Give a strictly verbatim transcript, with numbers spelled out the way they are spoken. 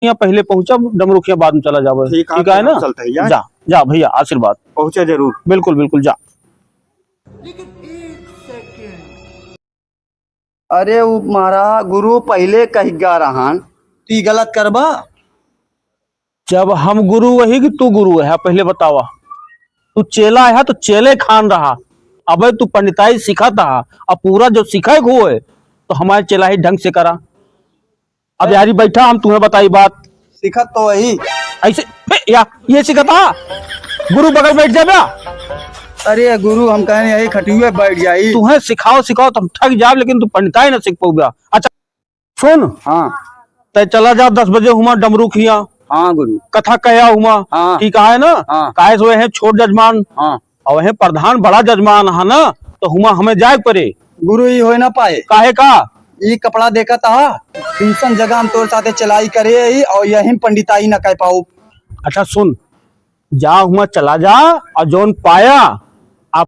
यहाँ पहले पहुँचा, डमरुखिया बाद में चला जावे। ठीक है, ठीक है ना? चलता है यार। जा, जा भैया, आशीर्वाद। पहुँचा जरूर। बिल्कुल, बिल्कुल, जा। अरे उ महाराज, गुरु पहिले कहि गा रहन, तू ई गलत करबा? जब हम गुरु वही कि तू गुरु है, पहिले बतावा। तू चेला है तो चेले खान रहा, अबे तू पंडिताई सिखत हा, अब पूरा जो सिखे को है तो हमारे चेला ही ढंग से करा। अब यारी बैठा, हम तुम्हें बताई बात। सिखत तो वही। ऐसे, बे, या, ये सिखत हा? गुरु बगल बैठ जा बे। अरे गुरु, हम कहेन यही खटियुए बैठ जाई। तुम्हें सिखाओ, सिखाओ, तो हम थक जाब, लेकिन तू पंडिताई ना सीख पउबा। अच्छा, सुन। हाँ। तै चला जा दस बजे हुमा डमरू खिया। हाँ गुरु। कथा कह्या हुमा। हाँ। ठीक है ना? हाँ। काहे से वह छोट जजमान। हाँ। और वह प्रधान बड़ा जजमान है ना, तो हुमा हमें जाए परे। गुरु, ई होए ना पाए। काहे का? ई कपड़ा देखत हा, तीसन जगह हम तोर साथे चलाई करे ही और यही पंडिताई ना कह पाउब। अच्छा सुन, जा हुआ चला जा और जौन पाया